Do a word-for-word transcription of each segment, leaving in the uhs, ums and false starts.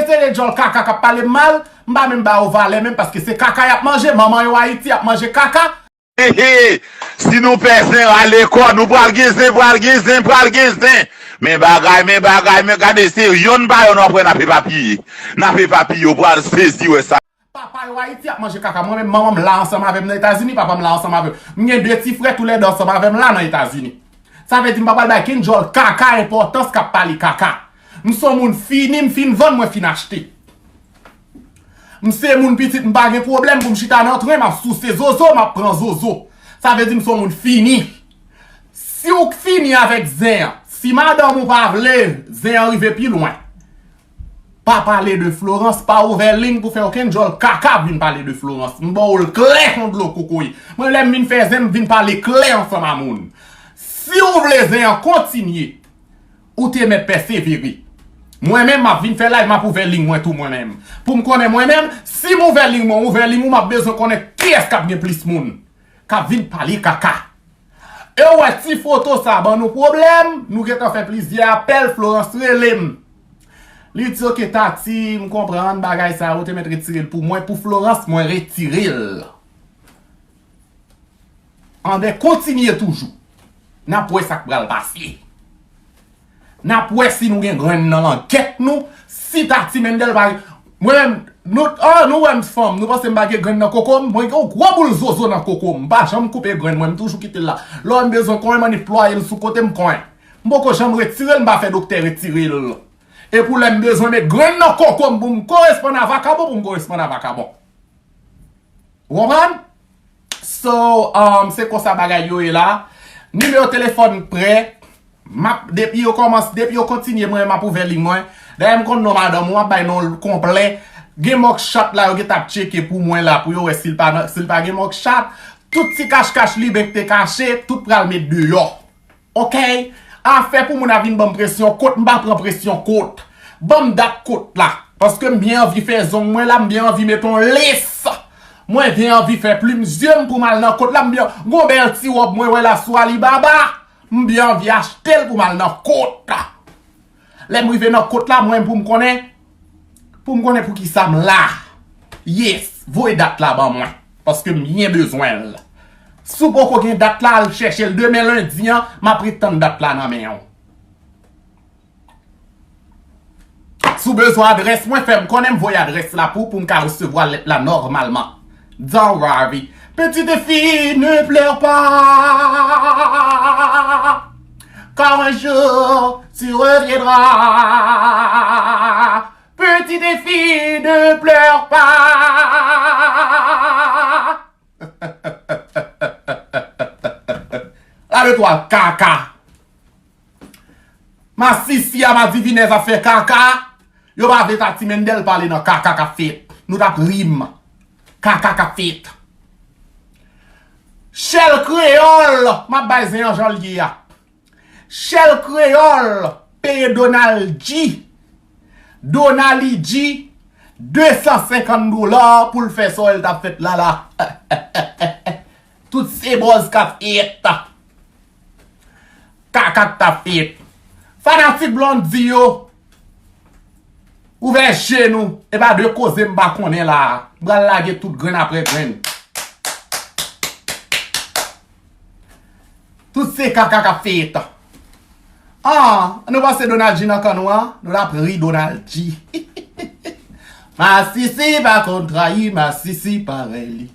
Se de djòl kaka k ap pale m mal, m pa menm ba yo valè menm, paske se kaka y ap manje, manman yo Ayiti ap manje kaka. Hehe, si nou pè zen rale kò, nou pral gen zen, pral gen zen, pral gen zen. Men bagay, men bagay, men gade se yonn pa yonn w ap wè n ap epapiye. N ap epapiye, w pral sezi wè sa. Papa yo Ayiti ap manje kaka. Mwen menm, manman m la ansanm avè m nan Etazini, papa m la ansanm avè m. M gen de ti frè toulède ansanm avè m la nan Etazini. Sa vle di m pa pral bay kenn djòl kaka enpòtans k ap pale kaka. M se yon moun fini, m fin vann, mwen fin achte. M se moun pitit, m pa gen pwoblèm pou m chita nan tren, m ap souse zozo, m ap pran zozo. Sa vle di m se yon moun fini. Si w fini avèk zen an, si madanm ou pa vle zen an rive pi lwen, pa pale de Florence, pa ouvè liy pou fè okenn djòl kaka vin pale de Florence. M ba w l klè kon dlo kokoye. Mwen lè m vin fè zen, m vin pale klè ansanm a moun. Si w vle zen an kontinye, ou te mèt pèsevere. Mwen menm, m ap vin fè live, m ap ouvè liy mwen tou mwen menm. Pou m konnen mwen menm, si m ouvè liy mwen, ouvè liy ou, m ap bezwen konnen kiyès k ap gen plis moun k ap vin pale kaka. E w wè ti foto sa ban nou pwoblèm, nou gentan fè plizyè apèl, Florence rele m. Li di, oke Tati, m konprann bagay sa, ou te mèt retire l pou mwen, pou Florence, mwen retire l. Anben, kontinye toujou. N ap wè sa k pral pase. N ap wè si nou gen grenn nan langèt nou, si Tati Mendel pa gen. Mwen menm, nou, oh, nou wè m fanm, nou panse m pa gen grenn nan koko m? Mwen gen yon gwo boul zozo nan koko m. M pa janm koupe grenn mwen, m toujou kite l la. Lè m bezwen konyen, m annik plwaye l sou kote m konyen. M poko janm retire l, m pa fè doktè retire l. E pou lè m bezwen met grenn nan koko m pou m koresponn a vakabon, pou m koresponn a vakabon. Ou konprann? So, um, se konsa bagay yo ye la. Nimewo telefòn prè. M ap, depi yo kòmanse, depi yo kontinye, mwen, m ap ouvè liy mwen. Dayè, m konn non madanm ou, m ap bay non l konplè. Gen mugshot la, yo gentan ap tcheke pou mwen la, pou yo wè si l pa nan, si l pa gen mugshot. Tout ti kachkach Liben k te kache, tout pral met deyò. Oke? Afè pou moun ap vin ban m presyon kot, m pa pran presyon kot. Ban m dat kot la. Paske m byen anvi fè zong mwen la, m byen anvi met on lace. Mwen byen anvi fè plim zye m pou m al nan kot la, m byen, gon bèl ti wòb mwen wè la sou Alibaba. M byen anvi achte l pou m al nan kot la. Lè m rive nan kot la, mwen pou m konnen, pou m konnen poukisa m la. Yes, voye dat la ban mwen. Paske m byen bezwen l. Si w poko gen dat la, al chèche l. Demen lendi an, m ap ret tann dat la nan men w. Si w bezwen adrès mwen, fè m konnen, m voye adrès la pou, pou m ka resevwa lèt la nòmalman. Don't worry. Petite fille, ne pleure pas, car un jour tu reviendras. Petite fille, ne pleure pas. Gade twa kaka. Masisi a madivinèz ap fè kaka. Yo pa vle Tati Mendel pale nan kaka k ap fèt. Nou t ap ri m. Kaka k ap fèt. Shell Kreyòl, m ap bay zen an jan l ye a. Shell Kreyòl peye Donald G. Donali G de san senkant dola pou l fè sa w wè l t ap fèt la la. Tout se bòz k ap fèt. Kaka k t ap fèt. Fanatik Blondy yo, ouvè je nou. E pa de koze m pa konnen la a. M pral lage tout grenn apre grenn. Tout se kaka k ap fèt. Ah, nou panse Donald G nan kan nou an? Nou t ap ri Donald G. Masisi pa konn trayi masisi parèy li.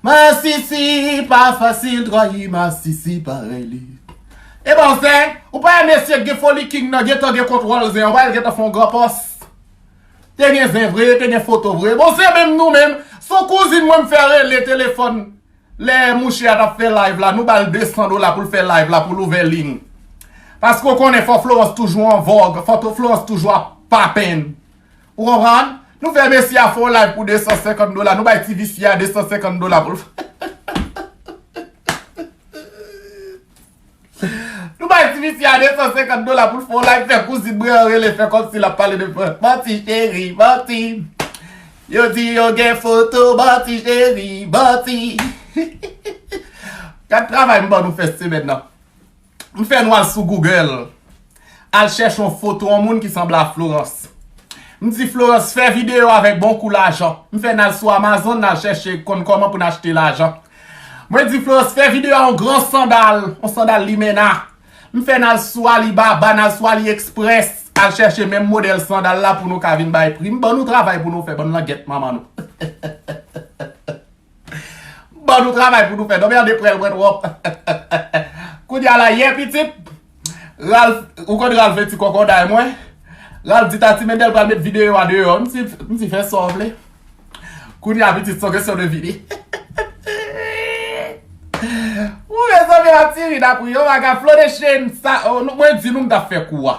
Masisi pa fasil trayi masisi parèy li. E bon, sè, ou pa wè mesye k gen foli king nan gentan gen kontwòl zen an, ou pa wè l gentan fè yon gran pòs. Te gen zen vre, te gen foto vre. Bon, se menm nou menm. Se yon kouzin mwen m fè rele telefòn. Lè mouche a t ap fè live la, nou ba l de san dola pou l fè live la, pou l ouvè liy. Paske w konnen fò Florence toujou an vòg, fò Florence toujou ap papenn. Ou konprann? Nou fè mesye a fè yon live pou de san senkant dola, nou bay ti visye a de san senkant dola pou l fè. Nou bay ti visye a de san senkant dola pou l fè yon live, fè kouzin mwen an rele, fè kòmsi l ap pale de frè. Manti cheri, manti. Yo di yo gen foto, manti cheri, manti. Gad travay m ban nou fè semèn nan. M fè nou al sou Google, al chèche yon foto yon moun ki sanble a Florence. M di Florence fè videyo avèk bon kou lajan. M fè n al sou Amazon, n al chèche konn kòman pou n achte lajan. Mwen di Florence fè videyo a yon gran sandal, yon sandal limena. M fè n al sou Alibaba, n al sou AliExpress, al chèche menm modèl sandal la pou nou ka vin bay pri. M ban nou travay pou nou fè, bann langèt manman nou. Ban nou travay pou nou fè. Dòmi an de prèl mwen twòp. Kounye a la, yè pitit, Ralph, ou konn Ralph e ti kòkòday mwen. Ralph di Tati Mendel pral met videyo a deyò. M di, m di fè sa w vle. Kounye a pitit, se yon kesyon de vini. Ou mezanmi, ap tire nan pri yo, bagay Florence, sa, oh, nou, mwen di nou m t ap fè kou a.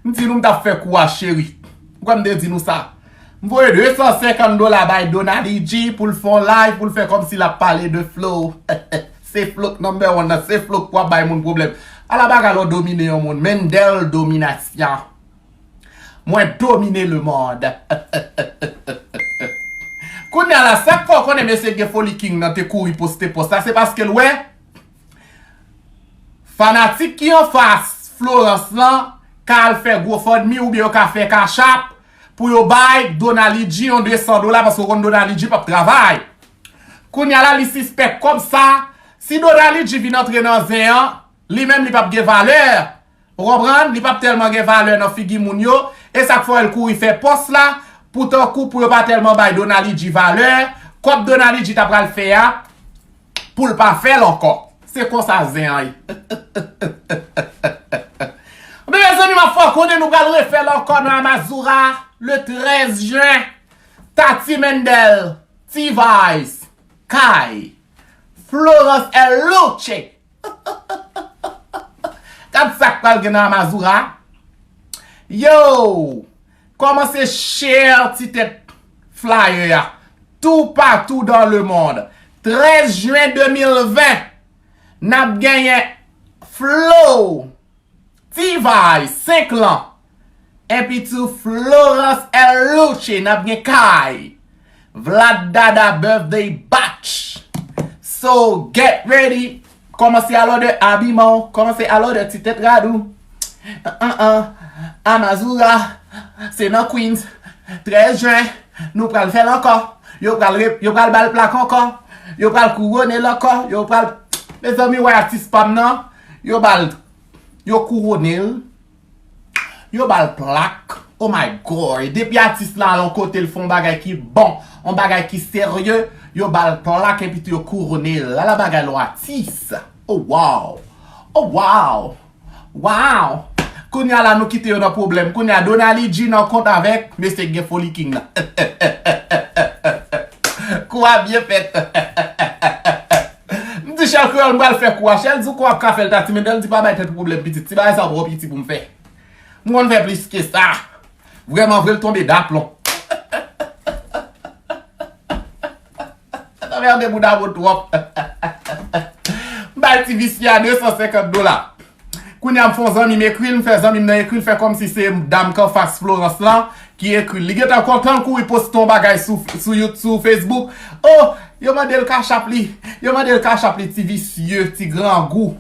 M di nou m t ap fè kou a, cheri. Ou kwè m te di nou sa? M voye de san senkant dola bay Donali G pou l fè yon live, pou l fè kòmsi l ap pale de Flo. Se Flo k number one nan, se Flo k pou ap bay moun pwoblèm. Ala bagay lè w domine yon moun. Mendel dominasyon. Mwen domine le monde. Kounye a la, sa k fè w konnen mesye Gen Foli King nan te kouri poste pòs la, se paske l wè fanatik ki anfas Florence lan ka al fè GoFundMe oubyen yo ka fè Cash App pou yo bay Donali G yon de san dola, paske w konn Donali G p ap travay. Kounye a la, li sispèk kòm sa, si Donali G vin antre nan zen an, li menm li p ap gen valè. Ou konprann? Li p ap tèlman gen valè nan figi moun yo. E sa k fè l kouri fè pòs la, pou tankou pou yo pa tèlman bay Donali G valè. Kòb Donali G ta pral fè a, pou l pa fè l ankò. Se konsa zen an ye. Men mezanmi, m ap fè w konnen nou pral refè l ankò nan Amazura le trèz jen. Tati Mendel, T-Vice, Kay, Florence El Luche. Gad sa k pral gen nan Amazura. Yo! Kòmanse share ti tèt flyer a. Toupatou dans le monde. Trèz jen de mil ven, n ap genyen Flo, T-Vice, senk lan. Epi tou Florence El Luche, n ap gen Kay. Vlad Dada birthday batch. So, get ready. Kòmanse alòdè abiman w, kòmanse alòdè ti tèt rad ou. An, an, an. Amazura, se nan Queens. Trèz jen, nou pral fè l ankò. Yo pral re-, yo pral ba l plak ankò. Yo pral kouwone l ankò. Yo pral, mezanmi, wè atis pa m nan. Yo ba l, yo kouwone l. Yo ba l plak. Oh my God. Depi atis la al yon kote, l fè yon bagay ki bon, yon bagay ki serye, yo ba l plak epi tou yo kouwone l. Ala bagay lè w atis. Oh wow. Oh wow. Wow. Kounye a la nou kite yo nan pwoblèm. Kounye a Donali G nan kont avèk mesye Gen Foli King nan. Kou a byen fèt. M di Shell Kreyòl m pral fè kou a. Shell di w kou ap ka fè l Tati Mendel, di pa bay tèt ou pwoblèm pitit. Ti bagay sa twò piti pou m fè. M konn fè plis ke sa. Vrèman vre l tonbe daplon. Sa merde bouda mo twòp. M bay ti visye a de san senkant dola. Kounye a m fè yon zanmi m ekri l, m fè zanmi m nan ekri l, fè kòmsi se dam k anfas Florence lan ki ekri l. Li gentan kontan l kouri poste yon bagay sou, sou You-, sou Facebook. Oh, yo mande l Cash App li. Yo mande l Cash App li, ti visye, ti grangou.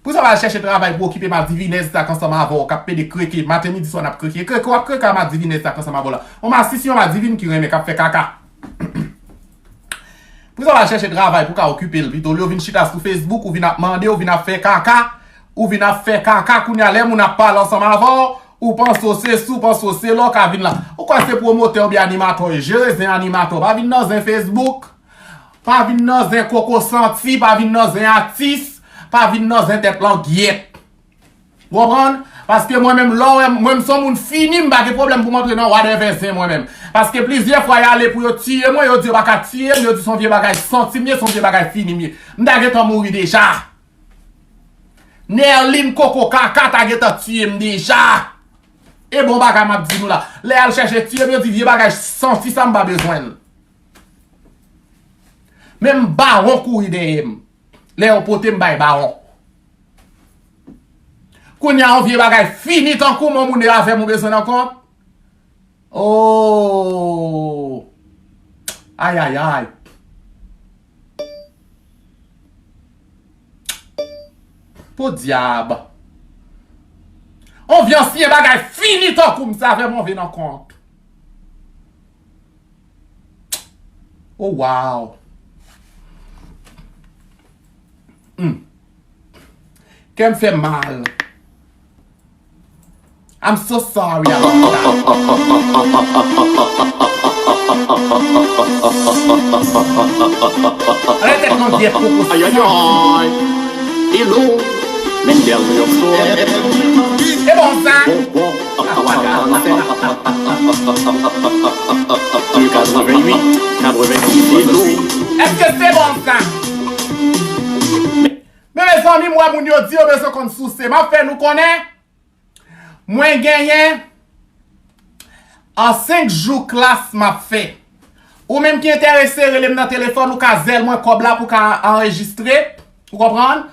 Pou sa w al chèche travay pou okipe madivinèz sa k ansanm avè w, k ap pede kreke, maten, midi, swa n ap kreke. Kreke w ap kreke a madivinèz sa k ansanm avè w la. Yon masisi, yon madivin ki renmen, k ap fè kaka. Pou sa w al chèche travay pou w ka okipe l pito. Olye w vin chita sou Facebook, ou vin ap mande, ou vin ap fè kaka, ou vin ap fè kaka, kounye a lè moun ap pale ansanm avè w, ou panse w se si, ou panse w se la, w ka vin la. Ou kwè se pwomotè oubyen animatè w ye? Jere zen animatè w. Pa vin nan zen Facebook. Pa vin nan zen koko santi, pa vin nan zen atis, pa vin nan zen tèt langyèt. Ou konprann? Paske mwen menm, lè w wè m, mwen m se yon moun fini, m pa gen pwoblèm pou m antre nan whatever zen mwen menm. Paske plizyè fwa y ale pou yo tiye mwen, yo di yo pa ka tiye m, yo di se yon vye bagay santi m ye, se yon vye bagay fini m ye. M ta gentan mouri deja. Nerline koko kaka ta gentan tiye m deja. E bon bagay m ap di nou la. Lè y al chèche tiye m, yo di vye bagay santi sa m pa bezwen l. Menm bawon kouri dèyè m. Lè yo pote m bay bawon. Kounye a yon vye bagay fini tankou m, yon moun e avè m ou bezwen nan kont. Oh! Ayayay! Podyab! On vye ansyen bagay fini tankou m sa avè move nan kont. Oh, wow. Hmm. Kè m fè mal. I'm so sorry about that. Arete non vye poko. Ayayay. Hello. Mendel New York Store. E bon sa. Bon, bon. Katrevenwit, katrevensis. Èske se bon sa? Men mezanmi, m wè moun yo di yo bezwen konn souse. M ap fè nou konnen, mwen genyen an senk jou klas m ap fè. Ou menm ki enterese, rele m nan telefòn, ou ka zèl mwen kòb la pou ka anrejistre. Ou konprann?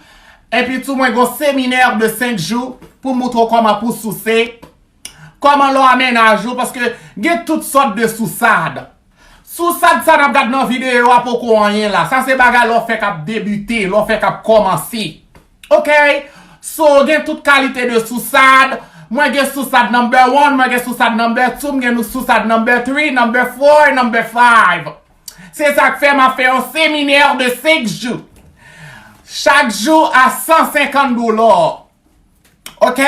Epi tou, mwen gon seminè de senk jou pou moutre w kòman pou souse, kòman lè w amenaj ou, paske gen tout sòt de sousad. Sousad sa n ap gad nan videyo a poko anyen la. Sa se bagay lè w fèk ap debite, lè w fèk ap kòmanse. Ok? So, gen tout kalite de sousad. Mwen gen sousad number one, mwen gen sousad number two, m gen nou sousad number three, number four, number five. Se sa k fè m ap fè yon seminè de senk jou. Chak jou a san senkant dola. Ok?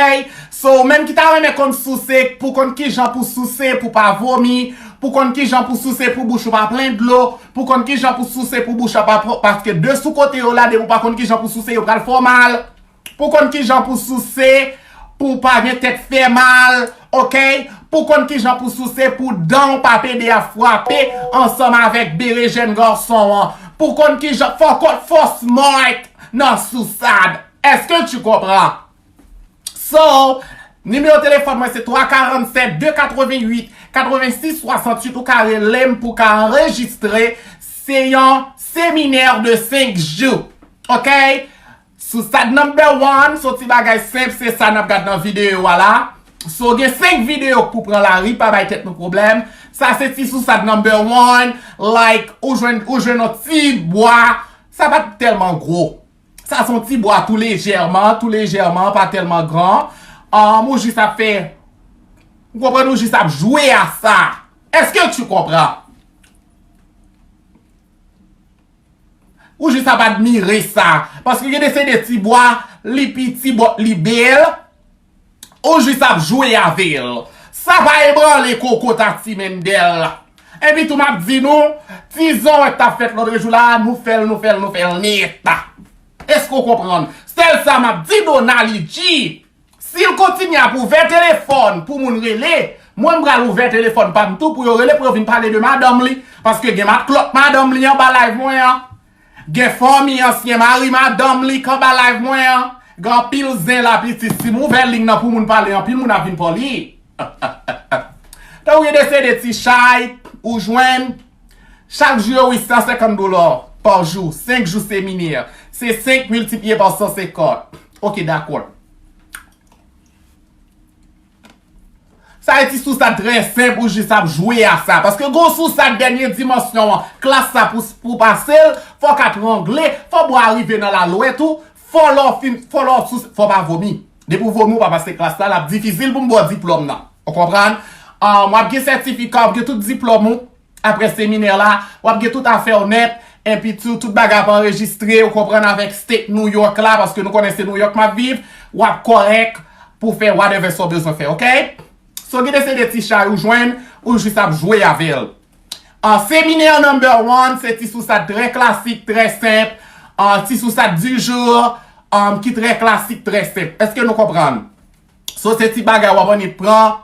So, ou menm ki ta renmen konn souse, pou konn kijan pou souse, pou pa vomi, pou konn kijan pou souse, pou bouch ou pa plen dlo, pou konn kijan pou souse, pou bouch ou pa pran, paske de sou kote yo la, depi ou pa konn kijan pou souse, yo pral fè w mal. Pou konn kijan pou souse, pou pa gen tèt fè mal, ok? Pou konn kijan pou souse, pou dan w pa pede ap frape ansanm avèk berejèn gason an. Pou konn kijan, fò konn fòs mòt nan sousad. Èske tu konpran? So, nimewo telefòn mwen se twa karannsèt, de katrevenwit, katrevensis, swasannwit. Ou ka rele m pou ka anrejistre. Se yon seminè de senk jou. Ok? Sousad number one, se yon ti bagay senp, se sa n ap gad nan videyo a la. So, gen senk videyo pou pran lari, pa bay tèt nou pwoblèm. Sa se ti sousad number one, like, ou jwenn, ou jwenn yon ti bwa, sa pa t tèlman gwo. Sa se yon ti bwa tou lejèman, tou lejèman, pa tèlman gran. Um, ou jis ap fè, ou konprann, ou jis ap jwe a sa. Èske tu konpran? Ou jis ap admire sa. Paske gen de se de ti bwa, li piti, but li bèl. Ou jis ap jwe avè l. Sa pa ebranle kokot a Ti Mendel. Epi tou m ap di nou, ti zanwèt t ap fèt lòt jou la, nou fè l, nou fè l, nou fè l nèt. Èske w konprann? Sèl sa m ap di Dona, li di, si l kontinye ap ouvè telefòn pou moun rele, mwen m pral ouvè telefòn pa m tou pou yo rele pou yo vin pale de madanm li. Paske gen matlòt madanm li anba live mwen an. Gen fanmi ansyen mari madanm li k anba live mwen an. Gen anpil zen la pitit. Si m ouvè liy nan pou moun pale, anpil moun ap vin pale. Donk, ou gen de se de ti chay ou jwenn. Chak jou yo, wi, san senkant dola pa jou. Senk jou seminè. Se senk miltipliye pa san senkant. Ok, dakò. Sa e ti sousad trè senp ou jis ap jwe a sa. Paske gon sousad dènye dimansyon an, klas sa pou, pou pase l, fò w ka trangle, fò bwa rive nan lalwèt ou, fò lè w fin, fò lè w souse, fò w pa vomi. Depi w vomi, w pa pase klas la, l ap difisil pou m ba w diplòm nan. Ou konprann? Ah, w ap gen sètifika, w ap gen tout diplòm ou. Apre seminè la, w ap gen tout afè w nèt, epi tou, tout bagay ap anrejistre, ou konprann, avèk state New York la, paske nou konnen se New York m ap viv, w ap kòrèk pou fè whatever sa w bezwen fè, ok? So, gen de se de ti chay ou jwenn, ou jis ap jwe avè l. An, seminè number one, se ti sousad trè klasik, trè senp, an, ti sousad du jour, an, ki trè klasik, trè senp. Èske nou konprann? So, se ti bagay w ap annik pran.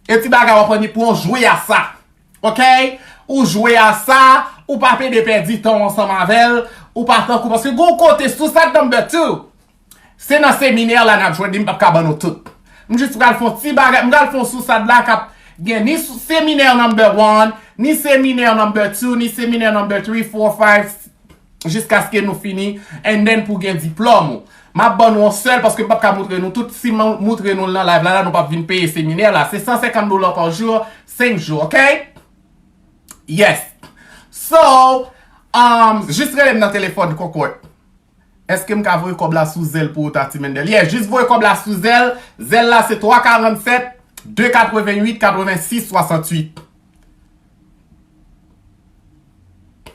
E ti bagay w ap annik pran, w jwe a sa. Ok? Ou jwe a sa, ou pa pede pèdi tan w ansanm avè l, ou pa tankou, paske gon kote sousad number two. Se nan seminè la n ap jwenn li, m p ap ka ban nou tout. M jis pral fè yon ti bagay, m pral fè yon sousad la k ap gen ni sou-, seminè number one, ni seminè number two, ni seminè number three, four, five, jiskaske nou fini, and then pou gen diplòm ou. M ap ban nou yon sèl paske m p ap ka moutre nou tout. Si m moutre nou l nan live la, la nou p ap vin peye seminè la. Se san senkant dola pa jou, senk jou, ok? Yes. So, um, jis rele m nan telefòn, Kokot. Èske m ka voye kòb la sou Zelle pou ou, Tati Mendel? Yeah, jis voye kòb la sou Zelle. Zelle la se twa karannsèt, de katrevenn uit, katrevensis, swasanntuit.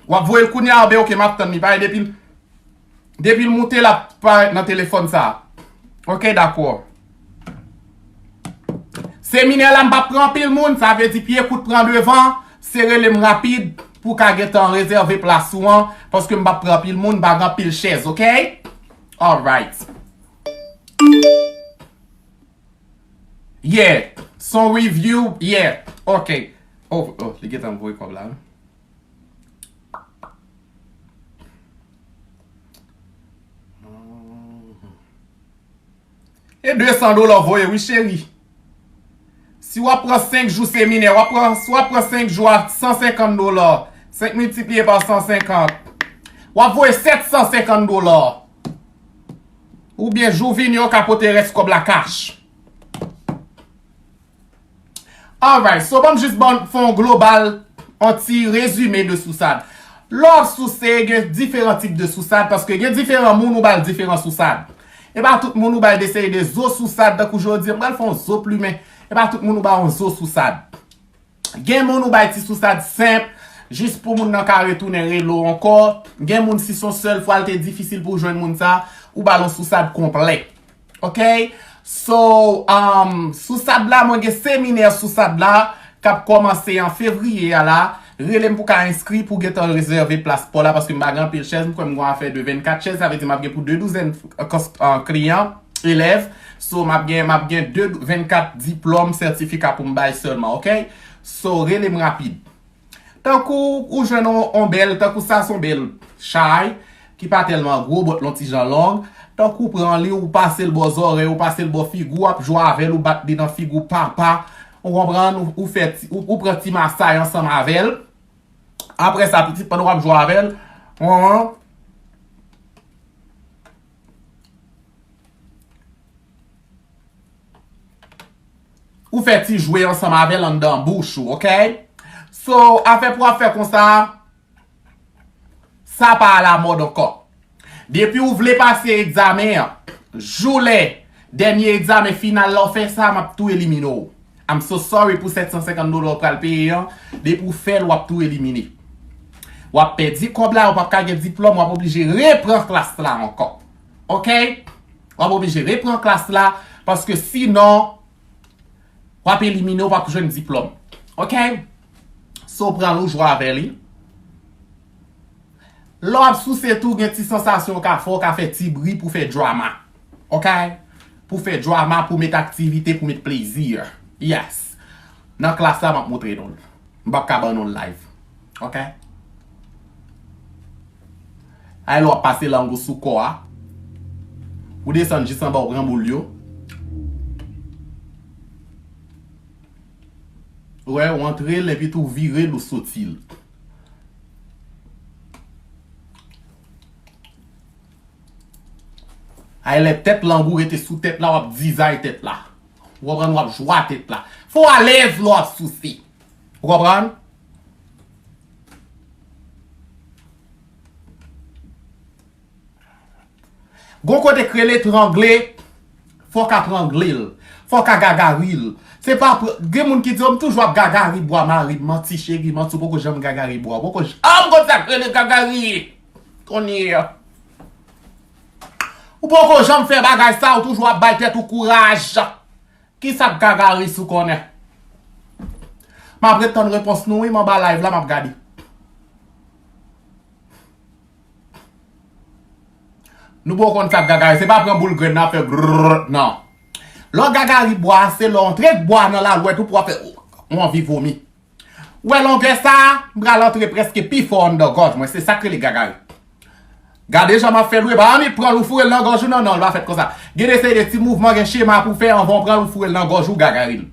W ap voye l kounye a, oubyen ok, m ap tann li. Paske depi l, depi l moute, l ap parèt nan telefòn sa a. Ok, dakò. Seminè la, m p ap pran anpil moun, sa vle di pye kout pran devan, se rele m rapid pou w ka gentan rezève plas ou an, paske m p ap pran anpil moun, m pa gen anpil chèz, ok? Alright. Yeah, son review, yeah, ok. Oh, oh, li gentan voye kòb la. E de san dola voye wi, cheri. Si w ap pran senk jou seminè, w ap pran, si w ap pran senk jou a san senkant dola, senk miltipliye pa san senkant, w ap voye sèt san senkant dola. Oubyen jou vini, yo ka pote rès kòb la kach. Alright, so ban m jis ban, fè yon global, yon ti rezime de sousad. Lè w ap souse, gen diferan tip de sousad, paske gen diferan moun ou ba l diferan sousad. E pa tout moun ou ba l de seri de zo sousad, tankou jodi a, m pral fè yon zo plimen. E pa tout moun ou ba yon zo sousad. Gen moun ou bay ti sousad senp, jis pou moun nan ka retounen rele w ankò. Gen moun, si se yon sèl fwa l te difisil pou w jwenn moun sa, ou ba l yon sousad konplè. Ok? So, um, sousad la, mwen gen seminè sousad la k ap kòmanse an fevriye a la. Rele m pou ka enskri, pou gentan rezève plas pa w la, paske m pa gen anpil chèz. M kwè m gen yon afè de vennkat chèz, sa vle di m ap gen pou de douzèn, uh, kons-, uh, kliyan, elèv. So, m ap gen, m ap gen de, vennkat diplòm, sètifika pou m bay sèlman, ok? So, rele m rapid. Tankou ou jwenn on, on bèl, tankou sa se on bèl chay, ki pa tèlman gwo, but l on ti jan long. Tankou w pran li, ou pase l bò zòrèy, ou pase l bò figi w, w ap jwe avè l, ou bat li nan figi w, papa. Ou konprann, ou, ou fè ti, ou, ou pran ti masay ansanm avè l. Apre sa, pitit, pandan w ap jwe avè l, ou fè ti jwe ansanm avè l anndan bouch ou, ok? So, afè pou w ap fè konsa, sa pa alamòd ankò. Depi w vle pase egzamen an, jou lè dènye egzamen final la w fè sa, m ap tou elimine w. I'm so sorry pou sèt san senkant dola w pral peye an. Depi w fè l, w ap tou elimine. W ap pèdi kòb la, w p ap ka gen diplòm, w ap oblije repran klas la ankò. Ok? W ap oblije repran klas la, paske sinon, w ap elimine, w p ap jwenn diplòm. Ok? So, pran l ou jwe avè li. Lè w ap souse tou, gen ti sansasyon w ka fè, w ka fè ti bri pou fè drama. Ok? Pou fè drama, pou met aktivite, pou met plezi. Yes. Nan klas la, m ap montre nou l. M p ap ka ban nou l live. Ok? Ay, lè w ap pase lang ou sou kò a. Ou desann jis anba, ou pran boul yo. Ou wè, ou antre l, epi tou vire l, ou soti l. Ay, lè tèt lang ou rete sou tèt la, w ap dizay tèt la. Ou konprann, w ap jwe tèt la. Fò w alèz lè w ap souse. Ou konprann? Gon kote k rele trangle, fò w ka trangle l. Fò w ka gagari l. Se pa pr-, gen moun ki di, "Oh, m toujou ap gagari bwa mari m, manti cheri, manti, ou poko janm gagari bwa. Ou poko janm konn sa k rele gagari." Kounye a. Ou poko janm fè bagay sa, ou toujou ap bay tèt ou kouraj. Kisa k gagari si w konnen? M ap ret tann repons nou, wi, m anba live la, m ap gade. Nou poko konn sa k gagari, se pa pran boul grenn nan fè grrrr, non. Lè w gagari bwa, se lè w antre bwa nan lalwèt ou pou w ap fè, ou anvi vomi. Ou wè longè sa a, m pral antre prèske pi fò anndan gòj mwen, se sa k rele gagari. Gade jan m ap fè l wi, pa annik pran l ou foure l nan gòj ou non, non, l pa fèt konsa. Gen de seri de ti mouvman, gen chema pou w fè anvan w pran l ou foure l nan gòj ou gagari l.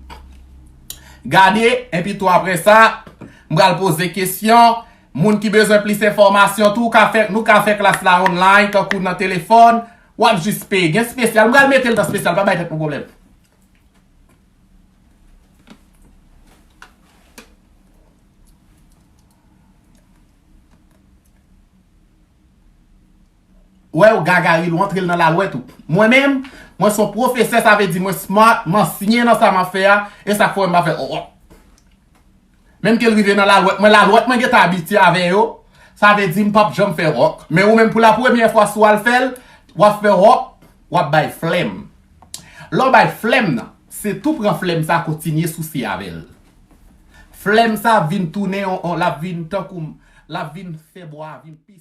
Gade, epi tou apre sa, m pral poze kesyon. Moun ki bezwen plis enfòmasyon tou, ka fè, nou ka fè klas la online, tankou nan telefòn, W ap jis peye. Gen spesyal. M pral mete l nan spesyal. Pa bay tèt nou pwoblèm. Wè, w gagaril, w antre l nan lalwèt ou. Mwen menm, mwen se yon pwofesè, sa vle di mwen smart, m ansyen nan sa m ap fè a, e sa k fè w wè m pa fè wòk. Menm ke l rive nan lalwèt mwen, lalwèt mwen gentan abitye avè yo, sa vle di m p ap janm fè wòk. Men ou menm pou la premyè fwa si w al fè l, w ap fè wòk, w ap bay flèm. Lè w bay flèm nan, se tou pran flèm sa kontinye souse avè l. Flèm sa vin tounen, on, on, l ap vin tankou, l ap vin fè bwa a vin pi